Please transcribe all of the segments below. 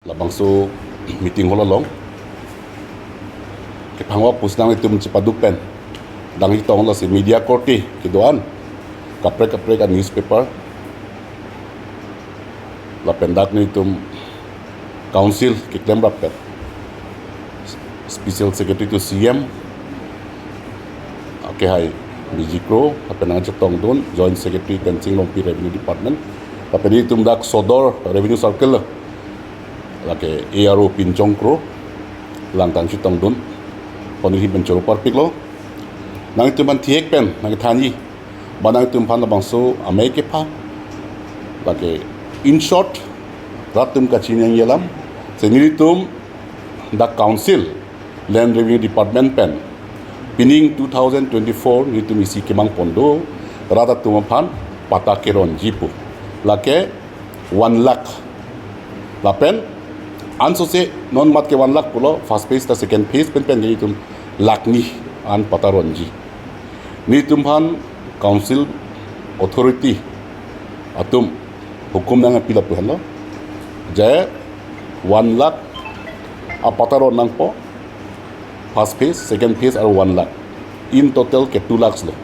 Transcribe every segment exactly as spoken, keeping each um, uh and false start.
Labangso meeting hall along kephangvak pusi nanglitum chepaduk pen dang chetong lasi media korte kedo-an, kaprek kaprek a-newspaper lapen dak nelitum council keklem rap pen, special secretary to C M, akehai Bijik Kro, lapen nang chetongdun joint secretary Tensing Rongpi, revenue department, lapen nelitum dak Sodor revenue circle lake A R O Pinchong Kro, lang dang chetongdun, pon neli pen choro parpiklo. Nanglitum aphan thihek pen nangthanji, ba nanglitum aphan labangso amei kepha. Lake, in short, rat atum kachiningje alam, si nelitum dak council, land revenue department pen, pining two thousand twenty-four nelitum isi kemang pon do, rat atum aphan patta keronji pu. Lake one lakh. Lapen ansose non mat ke one lakh pulo, first phase ta second phase pen pen nelitum lakh ni an patta ronji. Nelitum aphan council authority atum hukum nangpi lapu henlo, je one lakh apatta ron nangpo, first phase, second phase, aru one lakh. In total ke two lakhs lo.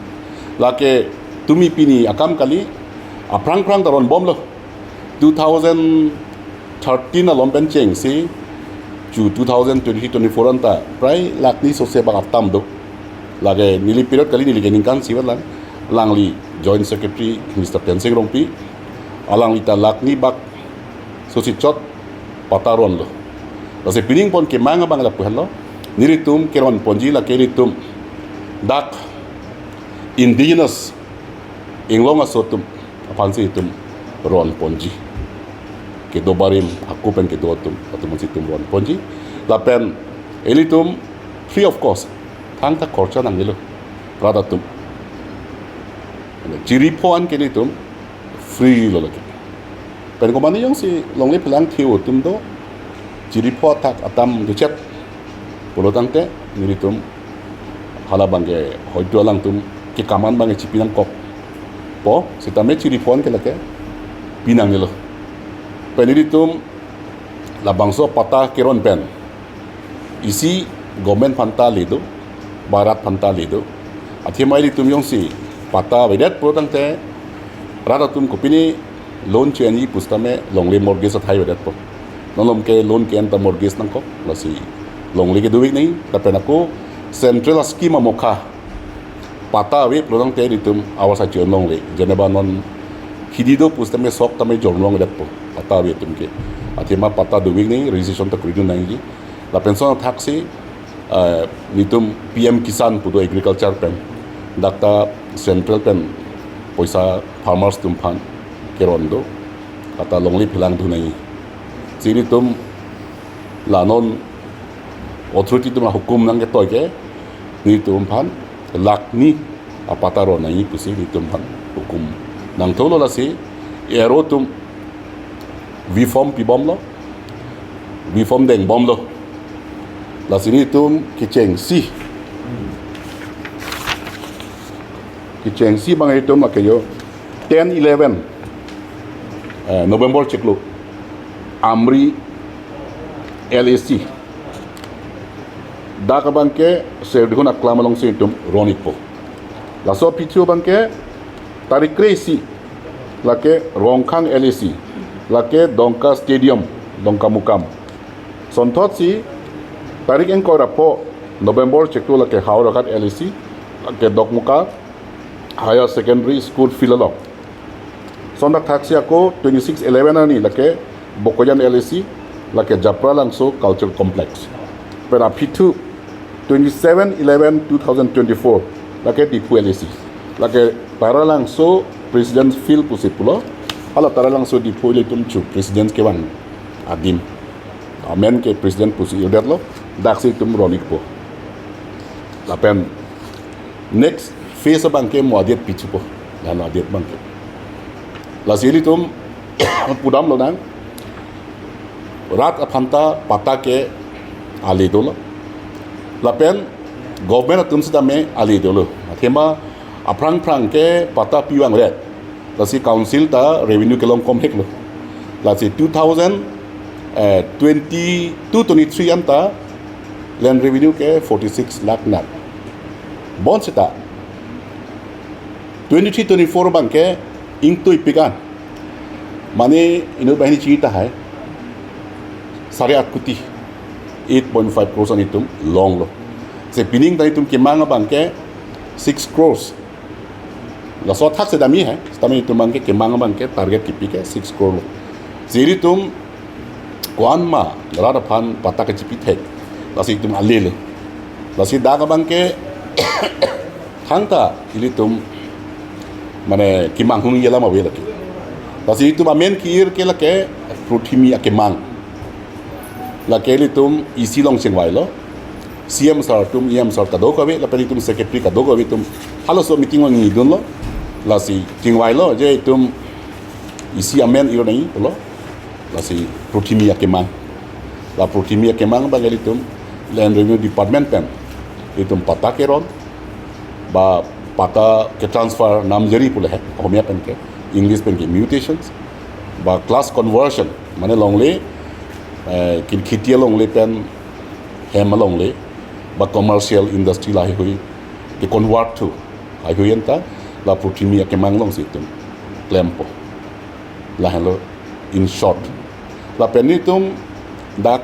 Lake tumi pini akam kali, aphrang phrang ta ronbomlo. Two thousand thirteen along pen chengsi chu two thousand twenty-three twenty-four anta prai lakh ni sose bak atam do. Lake neli period kali, neli ke ningkan isi vet lang. Alangli joint secretary Mister Tensing Rongpi, alangli ta lakh ni bak sose chot patta ronlo. Lasi pining pon kemang abang lapu henlo, nelitum keron ponji lake ilitum dak indigenous inglong aso atum aphansi itum ron ponji. Kedo barim, ako pen kedo atum, atum aphansi itum ron ponji. Lapen ilitum free of cost, thangta khorcha nangnelo, rat atum. Chiri pho an ke ilitum free lo lake. Pen komane jongsi longle phelang thio atum do, chiri pho athak atam do chet pulo tangte, nelitum hala abang ke hoitu alangtum kekam an abang ke chipi nangkokpo, sitame chiri pho an ke lake pi nangnelo. Pen nelitum labangso patta keron pen isi government aphan ta le do, ba rat aphan ta le do. Athema ilitum jongsi patta avedet pulo tangte, rat atum kopine loan che-enji pusitame longle mortgage athai avedetpo. Non malom ke loan ke-en ta mortgage nangkok, lasi longle ke dovek nangji, lapen ako central scheme amokha patta ave pulo tangte ilitum awas achi-en longle. Jeneba non hidi do pusitame sok tame jorlongdetpo, patta ave atum ke. Athema patta dovek nangji, registration ta kori dun nangji. Lapen lason athaksi, eh, nelitum P M Kisan pu do agriculture pen, dak ta central pen poisa farmers atum aphan keron do, anta longle phelang dun nangji. Si nelitum la non authority atum ahukum nangketoi ke, nelitum aphan lakh ni apatta ron nangji pusi nelitum aphan hukum nangtholo. Lasi A R O atum V form pibomlo, V form dengbomlo. Lasi nelitum kechengsi, kechengsi abang itum akejo ten eleven, eh, November chiklo, Amri L A C, dak abang ke Serdihun aklam alongsi itum ron-ikpo. Laso aphi thu abang ke tarik kre-isi, lake Rongkhang L A C, lake Dongka Stadium, Dongkamukam. Sonthotsi tarik ingkoi ra pho November chiklo, lake Howraghat L A C, lake Dokmoka Higher Secondary School field along. Sonta thaksi ako twenty-six eleven arni lake Bokajan L A C, lake Japralangso Cultural Complex. Pen aphi thu twenty-seven eleven two thousand twenty-four, lake Diphu L A C, lake Taralangso President's Field pusi pulo. Hala Taralangso Diphu ilitum chu President's kevang adim, amen ke President pusi irdetlo, daksi itum ron-ikpo. Lapen next phase abang ke mo adet pithupo, la-an adet abang ke. Lasi ilitum pudam lonang, rat aphan ta patta ke ale dolo, lapen government atum sitame ale dolo. Athema aphrang phrang ke patta pivangret, lasi council ta revenue kelong komheklo. Lasi two thousand Eh, twenty-two twenty-three anta land revenue ke forty-six lakh nat. Bonseta twenty-three twenty-four abangke ingtui pikan. Mane inut banghini chini tahai sare aat kuti, eight point five crores an itum longlo. Si pining ta itum kemang abangke six crores. Laso athak si dam-i he, sitame itum abangke kemang abangke target kipi ke six crore lo. Si ilitum ko-an ma rat aphan patta kechipi thek, lasi itum ale lo. Lasi dak abangke thangta ilitum mane kemang hung yelam ave lake. Lasi itum amen ki-ir ke lake Pruthimi akemang. Lake ilitum E C along chingvailo. C M sir atum, E M sir kadokave, lapen itum secretary kadokave atum halaso meeting along nangdunlo. Lasi chingvailo je itum E C amen ir nangji pulo. Lasi Pruthimi akemang. La Pruthimi akemang abang ilitum Land Revenue Department pen itum patta keron, ba patta ke transfer namjari pule he, Ohomia pen ke, English pen ke mutations, ba class conversion, mane longle, eh, kin kheti alongle pen hem alongle, ba commercial industry laheihui ke convert thu, haihui anta la Pruthimi akemang alongsi itum klempo. Lahenlo in short. Lapen itum dak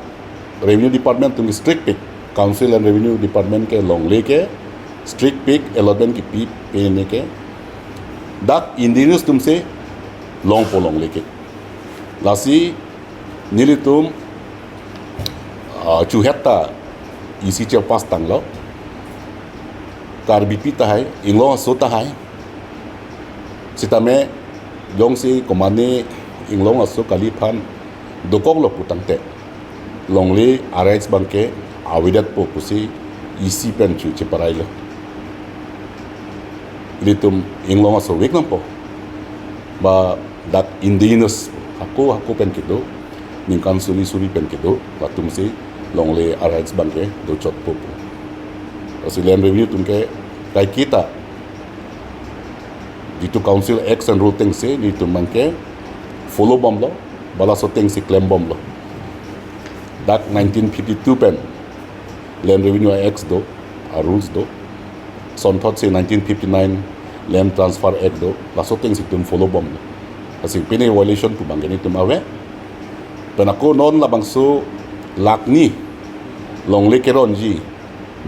Revenue Department atum strict pik, Council and Revenue Department ke longle ke strict pik, allotment kipi pine ke dak indigenous atumsi longpo longle ke. Lasi nelitum, ah, chuhet ta E C chairperson tanglo. Karbipi tahai, inglong aso tahai. Sitame jongsi komane inglong aso kali aphan dokoklo putangte longle a-rights abangke avedetpo pusi E C pen chu cheparailo. Ilitum inglong aso vek nangpo. Ba dak indigenous hako hako pen kedo, ningkan suri suri pen kedo, latumsi longle a-rights abangke dochotpo pu. Lasi Land Revenue atum ke kaiketa jitu Council Acts and Rule atengsi nelitum abangke follow bomlo, ba laso atengsi klem bomlo. Dak nineteen fifty-two pen Land Revenue Acts do, a-rules do. Sonthotsi nineteen fifty-nine Land Transfer Act do, laso atengsi itum follow bomlo. Lasi pine violation pu abangke nelitum ave. Pen ako non labangso lakh ni longle keronji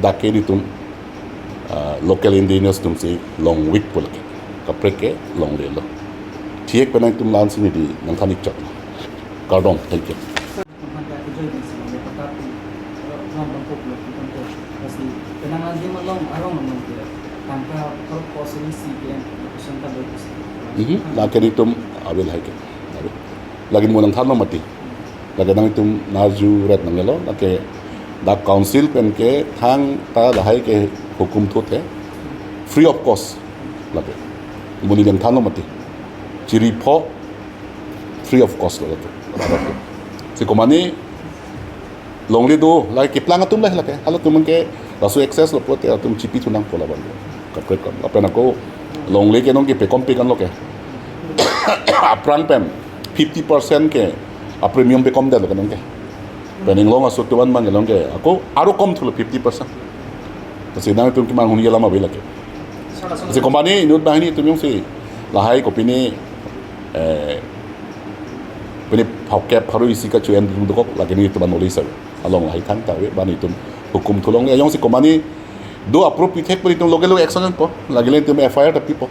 dak ke nelitum, ah, local indigenous atumsi long vekpo lake. Kaprek ke longlelo. Thik pen nangtum la-ansi neli nangthan-ik chot. Kardom, thank you. Tangka kejoi pensi longle patta pi, eh, rong bangkok lo, tangka, lasi penang anjing along, arong along ke, tangka per ko suri si ke, kusan ta bagus. Mhm, lake nelitum ave lahai ke. Ave. Lake mo nangthanlo mati. Lake nangtum narju ret nangnelo, lake dak Council pen ke thangta lahai ke hukum thot he. Free of cost. Lake. Mo neli nangthanlo mati. Chiri pho free of cost lo lake. Si komane longle do, lake keplang atum lah lake. Halatum ke laso access lo pulote latum chipi thu nangpo labang. Kaprek kan. Lapen ako longle ke nonke pekom pekan lo ke. Aphrang pen fifty percent ke a-premium pekomdetlo ke nonke. Pen inglong aso atum abang ke nonke ako aro kom thulo fifty percent. Lasi nangtum kemang hung yelam ave lake. Si komane inut banghini atum jongsi lahai kopine, eh, pine phongkep pharo isi kachoen dun dokok lake nelitum anoli sa. Along lahai thangta ave, ba nelitum hukum thu longle, jongsi komane do approve pi thek pen nelitum loge loge action enpo, lake nelitum F I R ta pipo.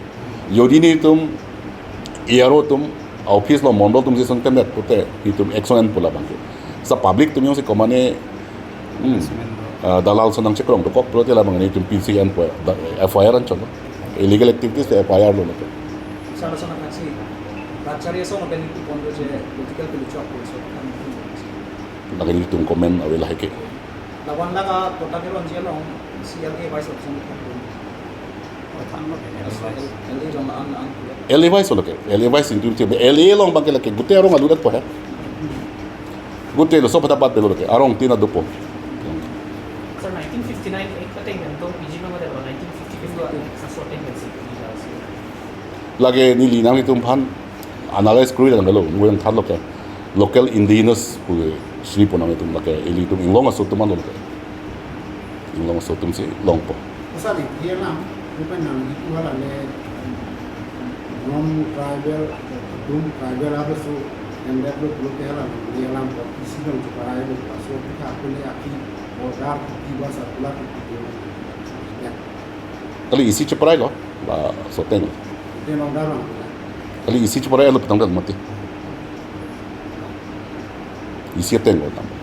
Jodi nelitum A R O atum office lo mondol atumsi sangtemet pulote nelitum action enpo labangke. Sa public atum jongsi komane, hmm, ah, dalal ason nangchekrong dokok pulote labang nelitum P C enpo, da-, F I R anchotlo. Illegal activities te F I R lo lake. Sir, lason athaksi, Rachari ason pen nelitum pon do je political pilichok ko so kan. Lake nelitum comment ave lahai ke. La one lakh a patta keronji along C L A wise option ko. Thanlo ke, L A wise. L A jong an an. L A wise lo ke, L A wise nelitum che, L A along abangke lake gute arong alu dak po he. Gute lo sob hadapat delo lake, arong tin adopo. Sir, nineteen fifty-nine Act ateng kan to P G lo mate nineteen fifty-two Act sa so ateng kan si P G lo si. Lake neli nanglitum aphan analyze kori lang lo, mo nangthanlo ke. Local indigenous pu sri ponang itum lake, ilitum inglong aso atum ano lake. Inglong aso atum si longpo. Asal isi alam, bukan nang itu hal ale non tribal, non tribal apa so, yang dia belum belum ke alam, di alam ko isi dong ceparai itu, so kita apa le aki border di bahasa pula itu. Ya, Kali isi cheprai lo, ba soteng. Dia nong darang. Kali isi cheprai lo pitang dan mati. Isi ateng lo tam.